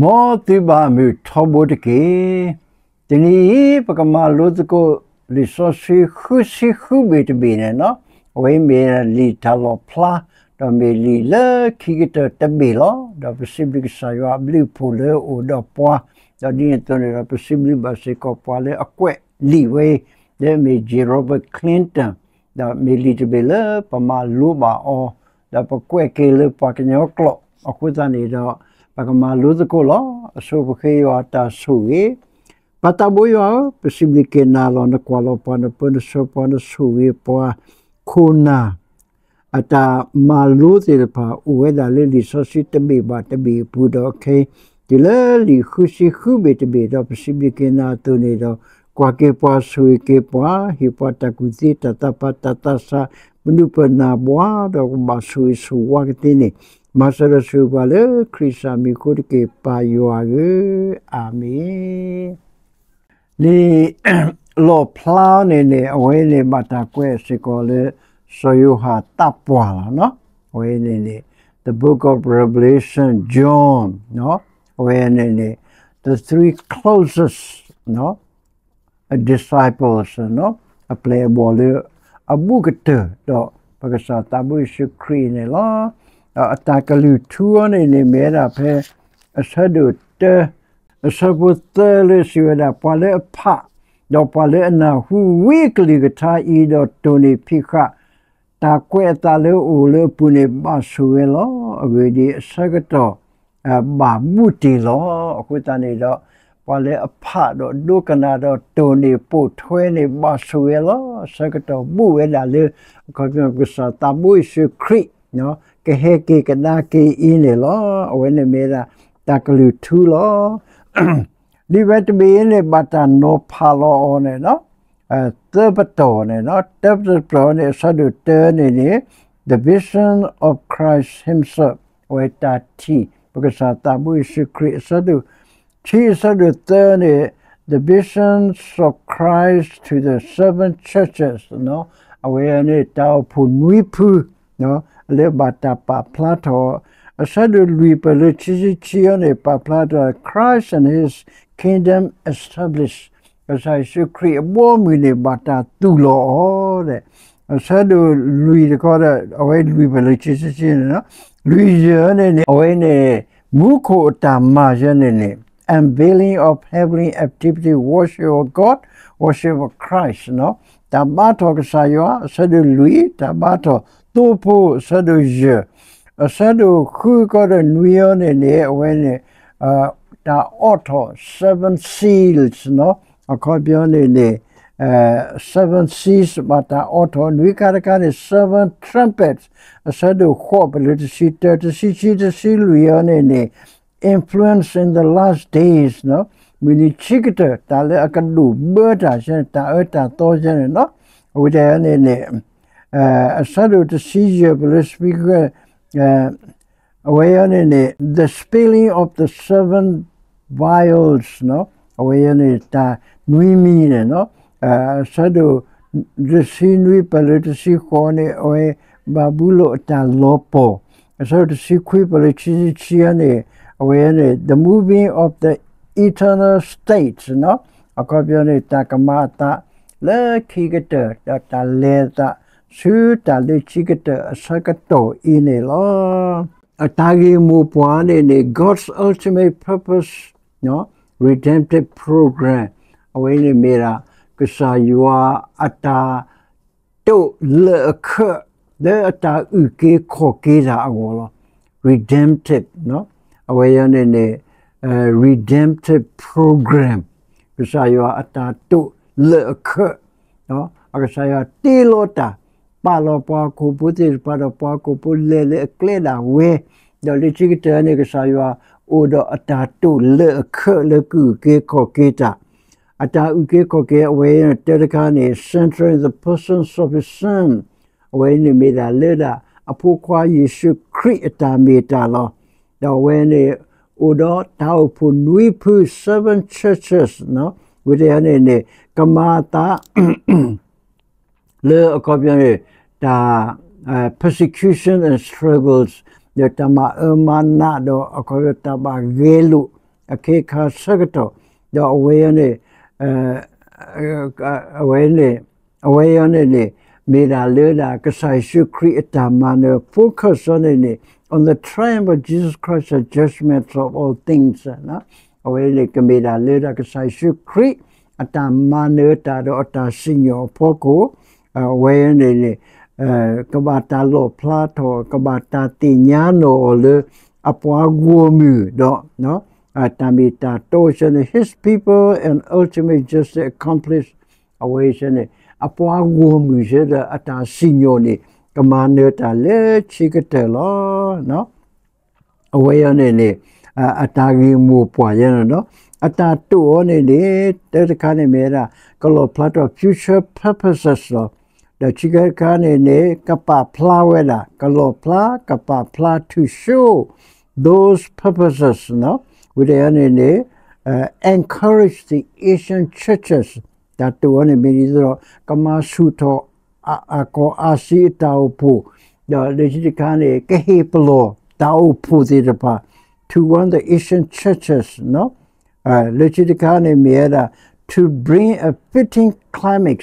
မ်သုဘၣ်မုာ်ထီဘိတက့ၢ်. တနံၤအံၤ ပကမၤလိသကိးလံာ်စီဆှံဃုဆံဃုဘ့ၣ်တဘ့ၣ်န့ၣ်လီၤ. အဝဲမ့ၢ်လံာ်တၢ်လီၣ်ဖျါ, ဒီးမ့ၢ်လံာ်လၢခံကတၢၢ်တဘ့ၣ်လီၤ. ဒီးပစံးဘျုးကစၢ်ယွၤအဘျုးအဖှိၣ်လၢအအိၣ်ဒီးပှၤ, ဒီးဒ်န့ၣ်အသိးန့ၣ်ဒီး ပစံးဘျုးဘၣ်စ့ၢ်ကီးပှၤလၢအကွဲးလံာ်ဝဲအံၤ, လၢအမ့ၢ် J Robert Clinton, ဒီးမ့ၢ်လံာ်တဘ့ၣ်လၢပမၤလိဘၣ်အီၤ, ဒီးပကွဲးက့ၤလၢပှၤကညီကျိာ်, အဃိသတးန့ၣ်ဒီး ပကမၤလိသကိးလီၤ. အဆိပဃ့ယွၤအတၢ်ဆိၣ်ဂ့ၤ, ပၢ်သးဘိယွၤဧၢ, ပစံးဘျုးက့ၤနၤလီၤ. နကွၢ်လီၤပှၤ, နပၢနဆှၢပှၤ, နဆိၣ်ဂ့ၤပှၤ, ခိၣ်နၢ် အတၢ်မၤလိသ့ၣ်တဖၣ် အိၣ်ဝဲဒၣ်လၢလံာ်စီဆှံတဘ့ၣ်ဘၣ်တဘ့ၣ်အပူၤဒီး ခဲအံၤတုၤလၢလံာ်ဃုဆံဃုဘ့ၣ်တဘ့ၣ်ဒီး ပစံးဘျုးက့ၤနၤအသိးန့ၣ်ဒီး ကွၢ်က့ၤပှၤ, ဆိၣ်ဂ့ၤက့ၤပှၤ, ဟ့ၣ်ပှၤတၢ်ကူၣ်သ့, တၢ်သးဖး, တၢ်သးစၢ်, ပနုာ်ပနၢ်ဘှါ, ဒီးကဘၣ်ဆိၣ်ဂ့ၤဆိၣ်ဝါကသ့န့ၣ်, မၤစၢၤဒီးဆိၣ်ဂ့ၤပှၤလၢခရံာ်စၢ်မံၤအဃိတက့ၢ်, ပၢ်ယွၤဧၢ, အၤမ့ၣ်. လံာ်လီၣ်ဖျါန့ၣ်န့ၣ် အဝဲန့ၣ်ဘၣ်တၢ်ကွဲးစ့ၢ်ကီးလၢ စီၤယိၤဟၣ်သးပှၢ်လီၤ. အဝဲန့ၣ်န့ၣ် The Book of Revelation, John, အဝဲန့ၣ်န့ၣ် the three closest disciples, အပျဲၢ်အဘီၣ်လၢအဘူးကတၢၢ်ဒီးပကစၢ်သးဘိယ့ၣ်ၡူးခရံာ်န့ၣ်လီၤ. ဒီးအတၢ်ကလုၢ်ထူအီၤန့ၣ်န့ၣ် မ့ၢ်ဝဲဒၣ်ဖဲ အဆၢဒိၣ်တၢ အဆၢဖိသၢလၢစံးဝဲဒၣ်, ပှၤလၢအဖး, ဒီးပှၤလၢအနၢ်ဟူဝံအကလုၢ်ကထါအံၤ ဒီးတိၢ်န့ၢ်ဖံးဃာ် တၢ်ကွဲးအသးလၢအအိၣ်လၢအပူၤန့ၣ် ဘၣ်ဆိၣ်ဝဲလီၤ. အဂ့ၢ်ဒ်အံၤ, အဆၢကတီၢ်ဘၣ်ဘူးတ့ၢ်လီၤ. အဃိသတးန့ၣ်ဒီး ပှၤလၢအဖးဒီးဒိကနၣ်ဒီး တိၢ်န့ၢ်ပိာ်ထွဲန့ၣ် ဘၣ်ဆိၣ်ဝဲလီၤ. အဆၢကတီၢ်ဘူးဝဲဒၣ်လၢ အခီပညီ ပကစၢ်သးဘိယ့ၣ်ၡူးခရံာ် ကဟဲက့ၤကဒါက့ၤအံၤန့ၣ်လီၤ. အဝဲန့ၣ်မ့ၢ်ဝဲဒၣ် တၢ်ကလုၢ်ထူလီၤ. လံာ်ဝဲတဘ့ၣ်အံၤန့ၣ် ဘၣ်တၢ်နီၤဖးလီၤအီၤန့ၣ် သၢပတီၢ်န့ၣ်, တၢပတီၢ်န့ၣ် အဆၢဒိၣ်တၢန့ၣ်န့ၣ် The Vision of Christ Himself, အဝဲတၢ်ထံၣ် ပကစၢ်သးဘိယ့ၣ်ၡူးခရံာ်, အဆၢဒိၣ်ခံ အဆၢဒိၣ်သၢန့ၣ် The Visions of Christ to the Seven Churches, အဝဲန့ၣ် တၢ်အိၣ်ဖှိၣ်နွံဖု လၢဘၣ်တၢ်ပာ်ဖျါထီၣ်, အဆၢဒိၣ်လွံၢ်ပၢၢ်လၢခံဆံခံအံၤန့ၣ် ပာ်ဖျါထီၣ် Christ and His Kingdom Established, ကစၢ်ယ့ၣ်ၡူးခရံာ်အဘီအမုၢ်န့ၣ် ဘၣ်တၢ်သူၣ်လီၤအီၤ, အဆၢဒိၣ်လွံၢ်တခီဒီး အဝဲလွံၢ်ပၢၢ်လၢခံဆံခံန့ၣ်, လွံၢ်ယဲၢ်န့ၣ်န့ၣ် အဝဲန့ၣ် မူခိၣ်အတၢ်မၤယဲၢ်န့ၣ်န့ၣ် unveiling of heavenly activity, worship of God, worship of Christ, တၢ်ဘါထီၣ်ကစၢ်ယွၤ အဆၢဒိၣ်လွံၢ်, တၢ်ဘါထီၣ်သိဖိ အဆၢဒိၣ်ယဲၢ်, အဆၢဒိၣ်ဃုကီဒီးနွံအံၤန့ၣ်န့ၣ် အဝဲန့ၣ် တၢ်အိးထီၣ် seven seals, အခီပညီန့ၣ်န့ၣ် seven seals ဘၣ်တၢ်အိးထီၣ်, နွံခါတခါန့ၣ် seven trumpets, အဆၢဒိၣ်ဃိးပၢၢ်လၢတဆံတၢ, တဆံခံ တဆံလွံၢ်အံၤန့ၣ်န့ၣ် influence in the last days, မုၢ်နံၤခံကတၢၢ် တၢ်လၢအကဒိၣ်ဘၢတၢ်ဆၢန့ၣ် တၢ်အၢတၢ်သီဆၢန့ၣ်လီၤ. အဝဲဒၣ်န့ၣ်န့ၣ် အဆၢဒိၣ်တဆံယဲၢ်ပၢၢ်လၢ speaker အဝဲအံၤန့ၣ်န့ၣ် the spilling of the seven vials, အဝဲအံၤန့ၣ် တၢ်နွံမံၤန့ၣ်လီၤ. အဆၢဒိၣ်တဆံနွံပၢၢ်လၢတဆံဃိးန့ၣ် အဝဲဘၤဘူလိၣ်အတၢ်လီၤပှီၢ်, အဆၢဒိၣ်တဆံခွံပၢၢ်လၢခံဆံခံအံၤန့ၣ် အဝဲန့ၣ် the moving of the eternal state, အခီပညီန့ၣ် တၢ်ကမၤအသးလၢခံကတၢၢ် ဒီးတၢ်လဲၤအသးဆူတၢ်လၢခံကတၢၢ်အဆၢကတီၢ်အံၤန့ၣ်လီၤ. အတၢ်ဂ့ၢ်မိၢ်ပှၢ်န့ၣ်န့ၣ် God's ultimate purpose, redemptive program, အဝဲန့ၣ်မ့ၢ်ဒၣ် ကစၢ်ယွၤအတၢ်တိာ်လၢအခၢး လၢအတၢ်အုၣ်က့ၤခီၣ်က့ၤတၢ်အဂီၢ်လီၤ. Redemptive, အဝဲအံၤန့ၣ်န့ၣ် redemptive program, ကစၢ်ယွၤအတၢ်တိာ်လၢအခၢး, အကစၢ်ယွၤတ့လီၤတၢ် ပာ်လီၤပှၤဟီၣ်ခိၣ်ဖိသ့ၣ်တဖၣ်ဒီးပှၤဟီၣ်ခိၣ်ဖိလဲၤလၢအကျဲဒၣ်ဝဲ, ဒီးလၢခံကတၢၢ်န့ၣ် ကစၢ်ယွၤအိၣ်ဒီးအတၢ်တိာ်လၢအခၢးလၢကအုၣ်က့ၤခီၣ်က့ၤတၢ်, အတၢ်အုၣ်က့ၤခီၣ်က့ၤအဝဲတၢတခါန့ၣ် centered in the person of his son, အဝဲန့ၣ်မ့ၢ်ဒၣ်လၢဒၣ်အဖိခွါယ့ၣ်ၡူးခရံာ်အတၢ်မ့ၢ်တၢ်လီၤ. ဒီးအဝဲန့ၣ် အိၣ်ဒီးတၢ်အိၣ်ဖှိၣ်နွံဖု seven churches, ဝဲတခါန့ၣ်န့ၣ် ကမၤအသး လၢအခီပညီန့ၣ် တၢ် persecution and struggles, ဒီးတၢ်မၤအၢမၤနးဒီးအခီပညီတၢ်ဘၣ်ဂဲၤလိာ် အခ့အခါဆၢကတီၢ်, ဒီးအဝဲအံၤန့ၣ် အဝဲန့ၣ် အဝဲအံၤန့ၣ်န့ၣ် မ့ၢ်ဒၣ်လၢဒၣ် ကစၢ်ယ့ၣ်ၡူးခရံာ်အတၢ်မၤနၢၤ focus အံၤန့ၣ်န့ၣ် on the triumph of Jesus Christ, the judgment of all things. အဝဲန့ၣ် ကမ့ၢ်ဒၣ်လၢဒၣ် ကစၢ်ယ့ၣ်ၡူးခရံာ် အတၢ်မၤနၢၤတၢ်ဒီးအတၢ်စံၣ်ညီၣ်အဖီခိၣ်, အဝဲန့ၣ်န့ၣ် ကဘၣ်တၢ်လီၣ်ဖျါထီၣ် ကဘၣ်တၢ်သ့ၣ်ညါနီၣ်အီၤလၢ အပှၤဂီၢ်မုၢ်ဒီး တၢ်မ့ၢ်တၢ်တီဆၢန့ၣ် his people and ultimate justice accomplish အဝဲဆၢန့ၣ် အပှၤဂီၢ်မုၢ်ဆၢဒီးအတၢ်စံၣ်ညီၣ်န့ၣ် ကမၤနၢၤတၢ်လၢခံကတၢၢ်လီၤ. အဝဲအံၤန့ၣ်န့ၣ် အတၢ်ဂ့ၢ်မိၢ်ပှၢ်ယဲန့ၣ်လီၤ. အတၢ်တိာ်အီၤန့ၣ်န့ၣ် တၢတခါန့ၣ်မ့ၢ်ဝဲဒၣ် ကလီၣ်ဖျါထီၣ် future purposes လီၤ. ဒီးခံခါတခါန့ၣ်န့ၣ် ကပာ်ဖျါဝဲဒၣ် ကလီၣ်ဖျါ ကပာ်ဖျါ to show those purposes ဝံၤဒီးန့ၣ်န့ၣ် encourage the Asian churches တၢ်တိာ်အီၤန့ၣ်မ့ၢ်ဒ်သိးဒီး ကမၤဆူၣ်ထီၣ် အကီၢ်အါစံအတၢ်အိၣ်ဖှိၣ်, ဒီးလၢခံတခါန့ၣ် ကဟ့ၣ်ပလီၢ်တၢ်အိၣ်ဖှိၣ်သ့ၣ်တဖၣ် to warn the Asian churches လၢခံတခါန့ၣ်မ့ၢ်ဝဲဒၣ် to bring a fitting climax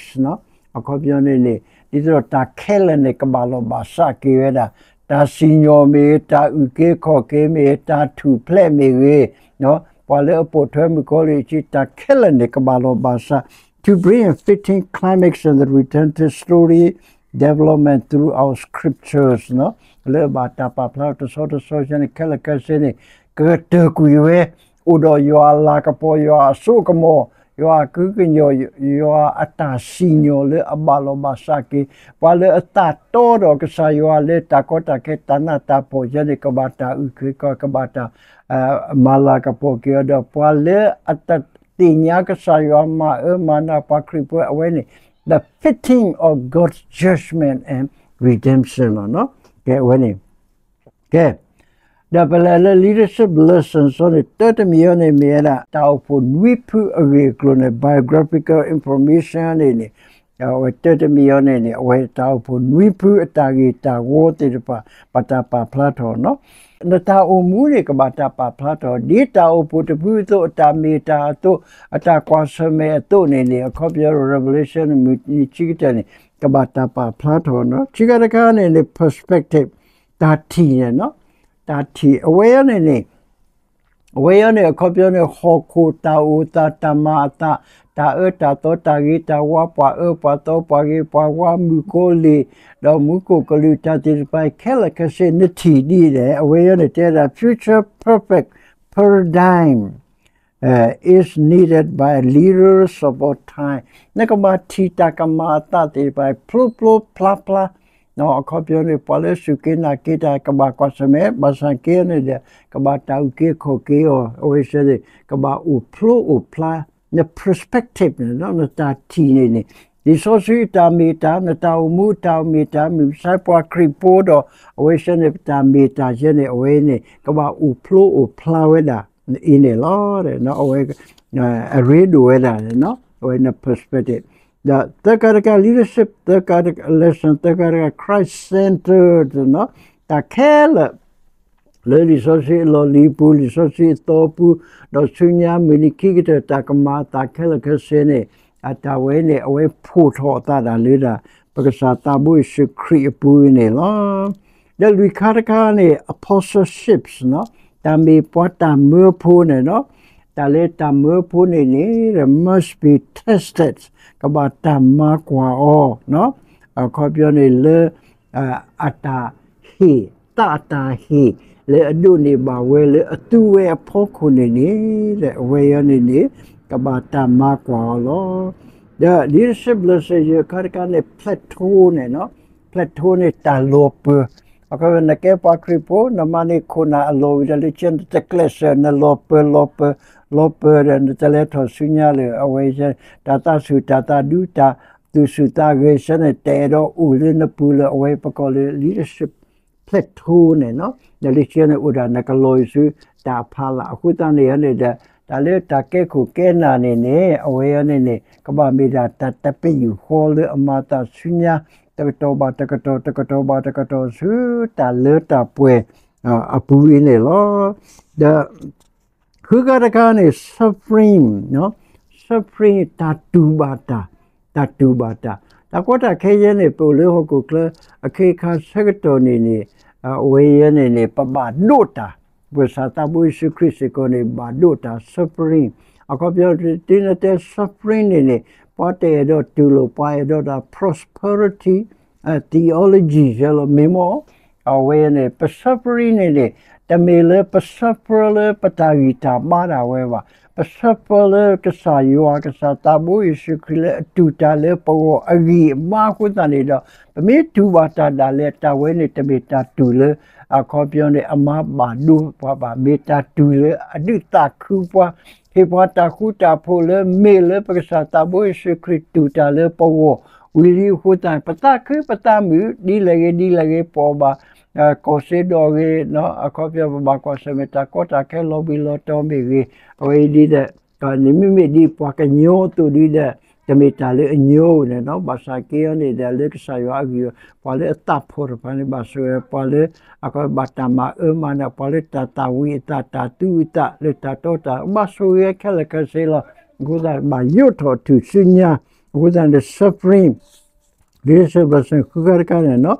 အခီပညီန့ၣ်န့ၣ် ဒ်သိးဒီးတၢ်ခဲလၢာ်န့ၣ် ကဘၣ်လီၢ်ဘၣ်စးက့ၤဝဲဒၣ် တၢ်စံၣ်ညီၣ်မ့ၢ်ဂ့ၤ တၢ်အုၣ်က့ၤခီၣ်က့ၤမ့ၢ်ဂ့ၤ တၢ်ထူၣ်ဖျဲးမ့ၢ်ဂ့ၤ ပှၤလၢအပိာ်ထွဲမုၣ်ကီၤလံၢ်အခံ တၢ်ခဲလၢာ်န့ၣ် ကဘၣ်လီၢ်ဘၣ်စး to bring a fitting climax and the redemptive story development through our scriptures လၢအဘၣ်တၢ်ပာ်ဖျါတဆီတဆီဆၢန့ၣ် ခဲလၢာ်ခဲဆ့န့ၣ် ကကတၢၢ်ကွံာ်ဝဲ အိၣ်ဒီးယွၤအလၤကပီၤ ယွၤအစိကမီၤ ယွၤအကုကညီၤ ယွၤအတၢ်စံၣ်ညီၣ်လၢအဘၣ်လီၢ်ဘၣ်စးက့ၤ ပှၤလၢအသးတီဒီးကစၢ်ယွၤလၢတၢ်ကီတၢ်ခဲတၢ်နးတၢ်ဖှီၣ်ဆၢန့ၣ် ကဘၣ်တၢ်အုၣ်က့ၤခီၣ်က့ၤ ကဘၣ်တၢ် မၤလၤကပီၤက့ၤအီၤဒီး ပှၤလၢအတသ့ၣ်ညါကစၢ်ယွၤမၤအၢမၤနးပှၤခရံာ်ဖိအဝဲန့ၣ် the fitting of God's judgment and redemption လီၤ. ကဲ အဝဲန့ၣ် ကဲ ဒီးပလဲၤလၢ leadership lesson စီန့ၣ် တၢတမံၤအံၤန့ၣ်မ့ၢ်ဝဲဒၣ် တၢ်အိၣ်ဖှိၣ်နွံဖုအဂ့ၢ်အကျိၤန့ၣ် biographical information န့ၣ်န့ၣ် အဝဲတၢတမံၤအံၤန့ၣ်န့ၣ် အဝဲတၢ်အိၣ်ဖှိၣ်နွံဖုအတၢ်ဂ့ၢ်တၢ်ဝီသ့ၣ်တဖၣ် ဘၣ်တၢ်ပာ်ဖျါထီၣ်နီၤ နတၢ်အိၣ်မူန့ၣ် ကဘၣ်တၢ်ပာ်ဖျါထီၣ် ဒ်တၢ်အိၣ်ဖှိၣ်တဖုအသိး အတၢ်မ့ၢ်တၢ်အသိး အတၢ်ကွၢ်ဆၢၣ်မဲာ်အသိးန့ၣ်န့ၣ် အခီပညီ Revelation မုၢ်နံၤဆံကတၢၢ်န့ၣ် ကဘၣ်တၢ်ပာ်ဖျါထီၣ်နီၤ ခံခါတခါန့ၣ်န့ၣ် perspective တၢ်ထံၣ်န့ၣ်နီၤ တၢ်ထံၣ် အဝဲအံၤန့ၣ်န့ၣ် အဝဲအံၤန့ၣ် အခီပညီန့ၣ် ဟီၣ်ခိၣ်တၢ်အိၣ်သး တၢ်မၤအသး တၢ်အၢတၢ်သီ တၢ်ဂ့ၤတၢ်ဝါ ပှၤအၢပှၤသီ ပှၤဂ့ၤပှၤဝါ မုၣ်ကီၤလံၢ် ဒီးမူခိၣ်ကလူး တၢ်သ့ၣ်တဖၣ် ခဲလၢာ်ခဲဆ့ နထံၣ်ဒ်လဲၣ် အဝဲအံၤန့ၣ် တဲဒၣ် future perfect paradigm is needed by leaders of all time နကဘၣ်ထံၣ်တၢ်ကမၤအသးသ့ၣ်တဖၣ် ဖျိဖျိဖျါဖျါ အခီပညီန့ၣ် ပှၤလၢစူၢ်က့ၤနာ်က့ၤတၢ် ကဘၣ်ကွၢ်ဆၢၣ်မဲာ် ဘၣ်ဆၣ်က့န့ၣ်ဒီး ကဘၣ်တၢ်အုၣ်က့ၤခီၣ်က့ၤအီၤ အဝဲသ့ၣ်န့ၣ် ကဘၣ်အိၣ်ဖျိအိၣ်ဖျါ န perspective န့ၣ် နတၢ်ထံၣ်န့ၣ်န့ၣ် လံာ်စီဆှံအတၢ်မ့ၢ်တၢ် နတၢ်အိၣ်မူအတၢ်မ့ၢ်တၢ် မ့ၢ်ဘၣ်ဆၣ်ပှၤခရံာ်ဖိဒီး အဝဲသ့ၣ်န့ၣ် ပတၢ်မ့ၢ်တၢ်ယဲန့ၣ် အဝဲန့ၣ် ကဘၣ်အိၣ်ဖျိအိၣ်ဖျါဝဲဒၣ် အံၤန့ၣ်လီၤ. အဝဲ အရ့ဒိၣ်ဝဲဒၣ်န့ၣ် အဝဲန့ၣ် perspective ဒီးသၢခါတခါ leadership သၢခါတခါ lesson သၢခါတခါ Christ centered တၢ်ခဲလၢာ် လၢလံာ်စီဆှံအလီၢ်လံၤပူၤ လံာ်စီဆှံအသီပူၤ ဒီးဆူညါမုၢ်နံၤခံကတၢၢ် တၢ်ကမၤအသးခဲလၢာ်ခဲဆ့န့ၣ် အတၢ်ဝဲန့ၣ် အဝဲဖှိၣ်ထီၣ်အသးဒၣ်လၢဒၣ် ပကစၢ်သးဘိယ့ၣ်ၡူးခရံာ်အပူၤန့ၣ်လီၤ. ဒီးလွံၢ်ခါတခါန့ၣ် apostleships တၢ်မ့ၢ်ပှၤတၢ်မၢဖိန့ၣ်နီၤ တၢ်လၢတၢ်မၢဖိန့ၣ်န့ၣ် must be tested ကဘၣ်တၢ်မၤကွၢ်အီၤ အခီပညီန့ၣ်လၢ အတၢ်ဟ့ၣ် သးအတၢ်ဟ့ၣ် လၢအဒိးန့ၢ်ဘၣ်ဝဲလၢအသူဝဲအဖီခိၣ်န့ၣ်န့ၣ် အဝဲအံၤန့ၣ်န့ၣ် ကဘၣ်တၢ်မၤကွၢ်အီၤလီၤ. ဒီး leadership lesson ယဲၢ်ခါတခါန့ၣ် plateau န့ၣ်နီၤ plateau န့ၣ် တၢ်လီၤပၢၤ အခီပညီ နကဲပှၤခရံာ်ဖိ နမၤန့ၢ်ခိၣ်နၢ်အလီၢ်ဝံၤဒီး လၢခံနတကျဲးစၢး နလီၤပၢၤလီၤပၢၤ လီၤပၢၤဒီး နတလဲၤထီၣ်ဆူညါလၢ အဝဲ တၢ်သးဆူၣ်တၢ်သးဒူ တၢ်သူၣ်ဆူၣ်သးဂဲၤဆၢန့ၣ် တအဲၣ်ဒိးအိၣ်လၢနပူၤလၢ အဝဲပကိးလၢ leadership plateau န့ၣ်နီၤ ဒီးလၢခံန့ၣ် အိၣ်ဒၣ်နကလီၤဆူတၢ်အဖီလာ် အဃိသတးန့ၣ်န့ၣ်ဒီး တၢ်လၢတၢ်ကဲခိၣ်ကဲနၢ်န့ၣ်န့ၣ် အဝဲအံၤန့ၣ်န့ၣ် ကဘၣ်မ့ၢ်ဒၣ်တၢ်တပယူာ်ဃီလၢအမၤအသးဆူညါ တကတီၢ်ဘၣ်တကတီၢ် တကတီၢ်ဘၣ်တကတီၢ် ဆူတၢ်လၢတၢ်ပှဲၤအပူၤအံၤန့ၣ်လီၤ. ဒီး ဃုခါတခါန့ၣ် suffering, suffering တၢ်တူၢ်ဘၣ်တၢ်, တၢ်တူၢ်ဘၣ်တၢ်, တၢ်ကီတၢ်ခဲယဲန့ၣ် ပအိၣ်လၢဟီၣ်ခိၣ်ချၢ အခ့အခါဆၢကတီၢ်န့ၣ်န့ၣ် အဝဲယဲန့ၣ်န့ၣ် ပဘၣ်ဒိးတၢ်, ပကစၢ်သးဘိယ့ၣ်ၡူးခရံာ်စ့ၢ်ကီးန့ၣ် ဘၣ်ဒိးတၢ် suffering, အခီပညီ တုၤနတဲ suffering န့ၣ်န့ၣ် ပှၤတအဲၣ်ဒိးတူၢ်လိာ် ပှၤအဲၣ်ဒိးတၢ် prosperity theology ယဲလီၤ မ့ၢ်မ့ၢ် အဝဲန့ၣ် ပ suffering န့ၣ်န့ၣ် တမ့ၢ်လၢပ suffer လၢပတၢ်ဂံၢ်တၢ်ဘါဒၣ်ဝဲဘၣ်, ပ suffer လၢကစၢ်ယွၤ ကစၢ်သးဘိယ့ၣ်ၡူးခရံာ်လၢအတူၢ်တၢ်လၢပဂီၢ်အဂံၢ်အဘါအဃိသတးန့ၣ်ဒီး ပမ့ၢ်တူၢ်ဘၣ်တၢ်ဒၣ်လဲာ် တၢ်ဝဲန့ၣ်တမ့ၢ်တၢ်တူၢ်လၢ အခီပညီန့ၣ် အမါဘၣ်ဒိပှၤဘၣ်, မ့ၢ်တၢ်တူၢ်လၢအဒုးသးခုပှၤ, ဟ့ၣ်ပှၤတၢ်ဃူတၢ်ဖိးလၢမ့ၢ်လၢပကစၢ်သးဘိယ့ၣ်ၡူးခရံာ်တူၢ်တၢ်လၢပဂီၢ်ဝံၤလံအဃိသတး ပသးခုပသးမုာ် ဒ်လဲၣ်ဂ့ၤဒ်လဲၣ်ဂ့ၤ ပအီၣ်ဘၣ် ကီၢ်စ့ဒီးဂ့ၤ အခီပညီ ပဘၣ်ကွၢ်ဆၢၣ်မဲာ်တၢ်ကီတၢ်ခဲလီၤဘှံးလီၤတီၤမ့ၢ်ဂ့ၤ, အဝဲအံၤဒ်ဒီး န့ၣ်မ့မ့ၢ်ဒ်ပှၤကညီအသိးဒ်ဒီး တမ့ၢ်တၢ်လၢအညီန့ၣ်နီၤ, ဘၣ်ဆၣ်က့အီၤန့ၣ်ဒီး လၢကစၢ်ယွၤအဂံၢ် ပှၤလၢအသးဖှီၣ်တဖၣ်န့ၣ် ဘၣ်ဆိၣ်ဂ့ၤ ပှၤလၢ အခီပညီ ဘၣ်တၢ်မၤအၢမၤနး ပှၤလၢတၢ်သၣ်ဝံၤအသး တၢ်သူအသး လၢတၢ်တီတၢ် ဘၣ်ဆိၣ်ဂ့ၤခဲလၢာ်ခဲဆ့လီၤ. အဃိသတး ဘၣ်ယိးထီၣ်ထူၣ်စုညါ, အဃိသတးန့ၣ် suffering လံာ်စီဆှံ ဘၣ်ဆၣ်ဃုခါတခါန့ၣ်နီၤ,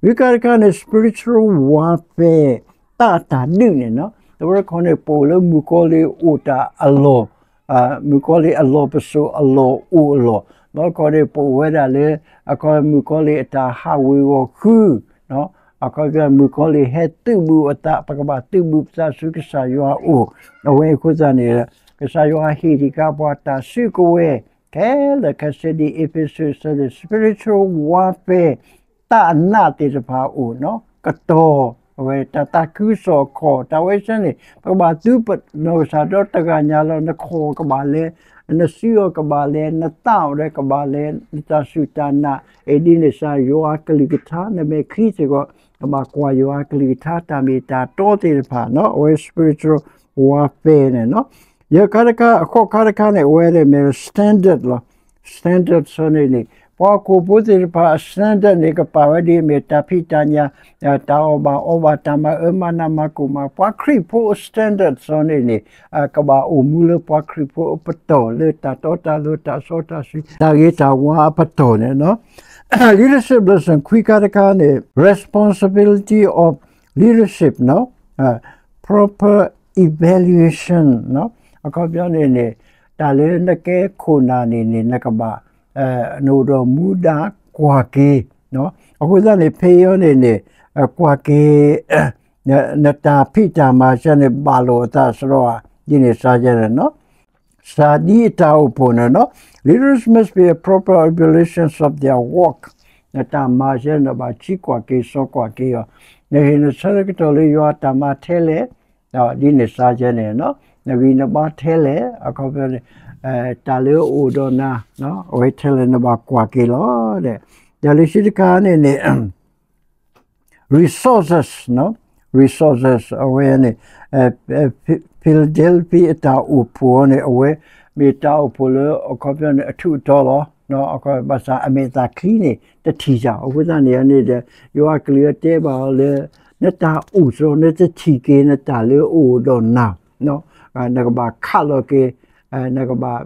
နွံခါတခါန့ၣ် spiritual warfare တၢ်အတၢ်ဒုးန့ၣ်နီၤ, တဝဲတခီန့ၣ် ပအိၣ်လၢမုၣ်ကီၤလံၢ်အိၣ်တၢ်အလီၢ်, မုၣ်ကီၤလံၢ်အလီၢ်ပစိာ်အလီၢ်အိၣ်အလီၢ်, တဝဲတခီန့ၣ် ပအိၣ်ဝဲဒၣ်လၢ အခီပညီ မုၣ်ကီၤလံၢ်အတၢ်ဟးဝ့ၤဂီၤဃု အခီပညီ မုၣ်ကီၤလံၢ်ဟဲသုးဘူးအသး ပကဘၣ်သုးဘူးပသးဆူကစၢ်ယွၤအအိၣ်, အဝဲအဃိသတးန့ၣ် ကစၢ်ယွၤဟ့ၣ်တံၢ်ဃာ်ပှၤတၢ်စုကဝဲၤ ခဲလၢာ်ခဲဆ့ဒ်အ့းဖ့းစူး ဆၢန့ၣ် spiritual warfare တၢ်အနးသ့ၣ်တဖၣ်အိၣ်နီၤ, ကတီၤ အဝဲတၢ်သးခုကစီၣ်အခီၣ် တၢ်ဝဲဆၢန့ၣ် ပကဘၣ်သုပနီၢ်ကစၢ်ဒီတဂၤညါလီၤ, နခီၣ်ကဘၣ်လဲၤ, နစုအီၤကဘၣ်လဲၤ, နသးအီၤဒီးကဘၣ်လဲၤ, နတၢ်စူၢ်တၢ်နာ် အံၤဒ်န့ၣ်စ့ၢ် ယွၤအကလုၢ်ကထါ နမဲာ်ချံစ့ၢ်ကီး ကဘၣ်ကွၢ်ယွၤအကလုၢ်ကထါ တၢ်မ့ၢ်တၢ်တီသ့ၣ်တဖၣ်နီၤ, အဝဲ spiritual warfare န့ၣ်နီၤ, ယဲၢ်ခါတခါ အဃိးခါတခါန့ၣ် အဝဲန့ၣ်မ့ၢ် standard လီၤ. standard စီၤန့ၣ်န့ၣ် ပှၤဟီၣ်ခိၣ်ဖိသ့ၣ်တဖၣ်အ standard န့ၣ် ကပာ်ဝဲဒ်အမ့ၢ်တၢ်ဖံးတၢ်ညၣ်, တၢ်အီၣ်ဘၣ်အီဘၣ် တၢ်မၤအၢမၤနးမၤကိၢ်မး, ပှၤခရံာ်ဖိအ standard စီၤန့ၣ်န့ၣ် ကဘၣ်အိၣ်မူလၢပှၤခရံာ်ဖိအပတီၢ် လၢတၢ်တီတၢ်လိၤ တၢ်စီတၢ်ဆှံ တၢ်ဂ့ၤတၢ်ဝါအပတီၢ်န့ၣ်နီၤ, leadership lesson ခွံခါတခါန့ၣ် responsibility of leadership နီၤ, proper evaluation နီၤ, အခီပညီန့ၣ်န့ၣ် တၢ်လၢနကဲခိၣ်နၢ်န့ၣ်န့ၣ် နကဘၣ် နအိၣ်ဒီးမူဒါကွၢ်က့ၤ, အဃိသတးန့ၣ် ဖဲအံၤန့ၣ်န့ၣ် ကွၢ်က့ၤ နတၢ်ဖံးတၢ်မၤစၢၤန့ၣ် ဘၣ်လိာ်အသးစရီဧါ, ဒ်န့ၣ်စ့ၢ်န့ၣ်နီၤ, စၢ်ဒ်အတၢ်အိၣ်ဖှိၣ်န့ၣ်နီၤ, leaders must be a proper evaluations of their work နတၢ်မၤစၢၤန့ၣ် ဘၣ်စံးကွၢ်က့ၤစီကွၢ်က့ၤအီၤ, နဟ့ၣ်နဆၢကတီၢ်လၢယွၤအတၢ်မၤထဲလဲၣ် ဒ်န့ၣ်စ့ၢ်န့ၣ်နီၤ, နဂံၢ်နဘါထဲလဲၣ် အခီပညီန့ၣ် တၢ်လၢအအိၣ်ဒီးနၤ အဝဲထဲလဲၣ် နဘၣ်ကွၢ်က့ၤလီၤ. ဒီးလံာ်ဆံတခါန့ၣ်န့ၣ် resources နီၤ, resources အဝဲန့ၣ် Philadelphia အတၢ်အိၣ်ဖှိၣ်အီၤန့ၣ် အဝဲမ့ၢ်တၢ်အိၣ်ဖှိၣ်လၢအခီပညီန့ၣ် အထူးအတီၤလီၤ. ဘၣ်ဆၣ်အမဲာ်သၣ်ချံန့ၣ် တထံၣ်တၢ် အဃိသတးန့ၣ်န့ၣ်ဒီး ယွၤအကလုၢ်အတဲဘၣ်အီၤလၢ နတၢ်အိၣ်စရီ နတထံၣ်က့ၤနတၢ်လၢအအိၣ်ဒီးနၤ နကဘၣ်ခးလီၤက့ၤ နကဘၣ်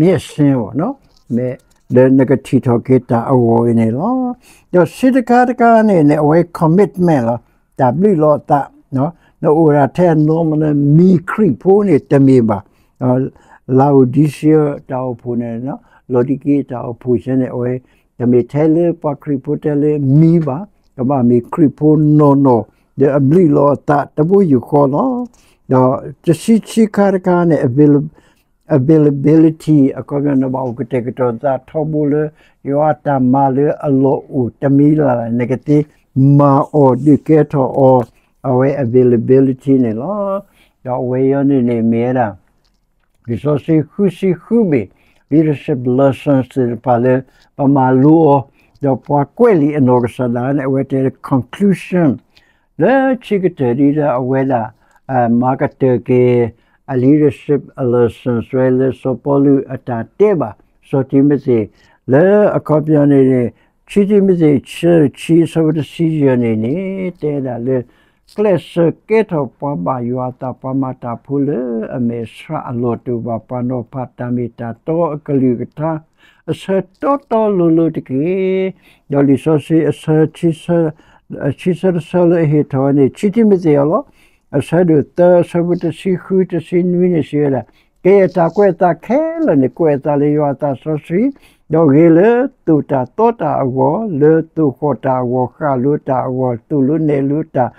မျက်စိ ပေါ့နော် ဒီးနကထံၣ်ထီၣ်က့ၤတၢ်အဂီၢ်အံၤန့ၣ်လီၤ. ဒီးဆံတခါတခါန့ၣ်န့ၣ် အဝဲ commitment လီၤ. တၢ်ဘျုးလီၤအသး နအိၣ်ဒၣ်ထဲအနီၢ်မး နမ့ၢ်ခရံာ်ဖိန့ၣ်တမ့ၢ်ဘၣ်. လၤအိၣ်ဒံၡံအတၢ်အိၣ်ဖှိၣ်န့ၣ် လီၤဒံကံအတၢ်အိၣ်ဖှိၣ်ဆၢန့ၣ် အဝဲ တမ့ၢ်ထဲလၢပှၤခရံာ်ဖိထဲလၢမံဘၣ်, ကဘၣ်မ့ၢ်ခရံာ်ဖိနီၢ်နီၢ် ဒီးအဘျုးလီၤအသးတဘိယူၢ်ဃီလီၤ. ဒီးတဆံခံခါတခါန့ၣ် availability အခီပညီ နဘၣ်အိၣ်ကတဲာ်ကတီၤသးထီဘိလၢ ယွၤအတၢ်မၤလၢအလီၢ်အိၣ်တမံၤလၢ်လၢ် နကသ့မၤအီၤဒုးကဲထီၣ်အီၤ အဝဲ availability န့ၣ်လီၤ. ဒီးအဝဲအံၤန့ၣ်န့ၣ် မ့ၢ်ဝဲဒၣ် လံာ်စီဆှံဃုဆံဃုဘ့ၣ် leadership lessons သ့ၣ်တဖၣ်လၢ ပမၤလိအီၤ ဒီးပှၤကွဲးလံာ်အနီၢ်ကစၢ်ဒၣ်ဝဲန့ၣ် အဝဲတဲလၢ conclusion လၢခံကတၢၢ်ဒ်ဒီးအဝဲဒၣ် မၤကတၢၢ်က့ၤ အ leadership lessons ဝဲလၢစီၤပီလူးအတၢ်တဲဘၣ် စီၤတံၤမသ့း လၢအခီပညီန့ၣ်န့ၣ် ခံတံၤမသ့း ဆၢခံ အဆၢဖိတဆံယဲၢ်န့ၣ်န့ၣ် တဲဒၣ်လၢ ကျဲးစၢးကဲထီၣ်ပှၤဘၣ်ယွၤအသး ပှၤမၤတၢ်ဖိလၢအမဲာ်ဆှးအလီၢ်တအိၣ်ဘၣ် ပှၤနီၤဖးတၢ်မ့ၢ်တၢ်တီအကလုၢ်ကထါ အဆၢတီတီလိၤလိၤတက့ၢ်. ဒီးလံာ်စီဆှံအဆၢ ဆံဆၢတဆၢလၢအဟ့ၣ်ထီၣ်ဝဲန့ၣ် ဆံတမ့ၢ်သ့ၣ်အီၤလီၤ. အဆၢဒိၣ်သၢ အဆၢဖိတဆံဃု တဆံနွံန့ၣ်စံးဝဲဒၣ်, ကယဲၢ်တၢ်ကွဲးအသးခဲလၢာ်န့ၣ် ကွဲးအသးလၢယွၤအသးစီဆှံ, ဒီးဂ့ၤလၢသိၣ်တၢ်သီတၢ်အဂီၢ်, လၢသိၣ်ဃီၣ်တၢ်အဂီၢ်, ဃၣ်လိတၢ်အဂီၢ်, သိၣ်လိနဲၣ်လိတၢ်,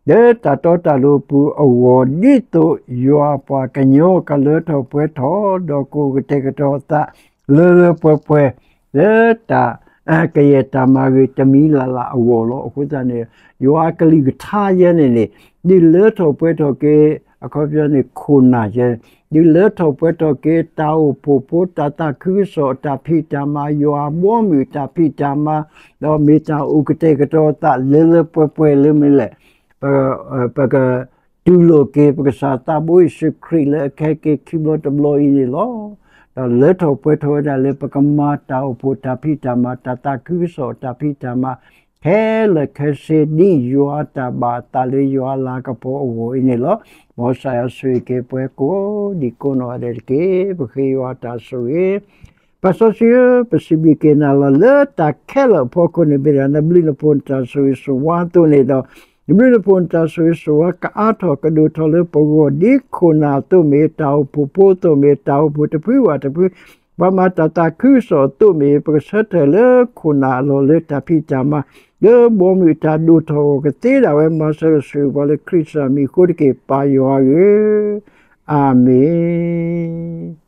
လၢတၢ်တီတၢ်လိၤအပူၤအဂီၢ်, ဒ်သိးယွၤပှၤကညီကလၢထီၣ်ပှဲၤထီၣ်, ဒီးကအိၣ်ကတဲာ်ကတီၤအသး လၢလၢပှဲၤပှဲၤ လၢတၢ်ကယဲၢ်တၢ်မၤဂ့ၤတမံၤလၢ်လၢ်အဂီၢ်လီၤ. အဃိသတးန့ၣ် ယွၤအကလုၢ်ကထါယဲန့ၣ်န့ၣ် ဒုးလၢထီၣ်ပှဲၤထီၣ်က့ၤ အခီပညီန့ၣ် ခိၣ်နၢ်ယဲ, ဒုးလၢထီၣ်ပှဲၤထီၣ်က့ၤ တၢ်အိၣ်ဖှိၣ်ဖိ တၢ်သးခုကစီၣ် တၢ်ဖံးတၢ်မၤ ယွၤဘီမုၢ်တၢ်ဖံးတၢ်မၤ, ဒီးမ့ၢ်တၢ်အိၣ်ကတဲာ်ကတီၤအသး လၢလၢပှဲၤပှဲၤလၢမနုၤလဲၣ် ပကတူၢ်လိာ်က့ၤ ပကစၢ်သးဘိယ့ၣ်ၡူးခရံာ်လၢအကဟဲက့ၤခံဘျီတဘျီအံၤန့ၣ်လီၤ. ဒီးလၢထီၣ်ပှဲၤထီၣ်ဝဲဒၣ်လၢ ပကမၤတၢ်အိၣ်ဖှိၣ်တၢ်ဖံးတၢ်မၤ တၢ်သးခုကစီၣ်တၢ်ဖံးတၢ်မၤ ခဲလၢာ်ခဲဆ့ ဒ်ယွၤအတၢ်ဘၣ်အသးလၢယွၤအလၤကပီၤအဂီၢ်အံၤန့ၣ်လီၤ. မ်စီၤယၤဆိၣ်ဂ့ၤက့ၤပှၤကိးဒံကိးနီၢ်ဂၤဒဲးတက့ၢ်. ပဃ့ယွၤအတၢ်ဆိၣ်ဂ့ၤ ပၢ်စီဆှံဧၢ, ပစံးဘျုးက့ၤနၤလီၤ. လၢတၢ်ခဲလၢာ်အဖီခိၣ်န့ၣ် မ့ၢ်ဒၣ်နဘျုးနဖှိၣ်နတၢ်ဆိၣ်ဂ့ၤဆိၣ်ဝါအသိးန့ၣ်ဒီး နဘျုးနဖှိၣ်နတၢ်ဆိၣ်ဂ့ၤဆိၣ်ဝါ ကအါထီၣ်ကဒိၣ်ထီၣ်လၢပဂီၢ် ဒ်ခိၣ်နၢ်အသိးမ့ၢ် တၢ်အိၣ်ဖှိၣ်ဖိအသိးမ့ၢ် တၢ်အိၣ်ဖှိၣ်တဖုဘၣ်တဖု ပှၤမၤတၢ်သးခုကစီၣ်အသိးမ့ၢ် ပကဆၢထၢၣ်လၢခိၣ်နၢ်အလီၢ်လၢတၢ်ဖံးတၢ်မၤ လၢဘီမုၢ်တၢ်ဒိၣ်ထီၣ်အဂီၢ် ကသ့ဒၣ်ဝဲ မၤစၢၤဆိၣ်ဂ့ၤပှၤလၢခရံာ်စၢ်မံၤအဃိတက့ၢ် ပၢ်ယွၤဧၢ, အၤမ့ၣ်.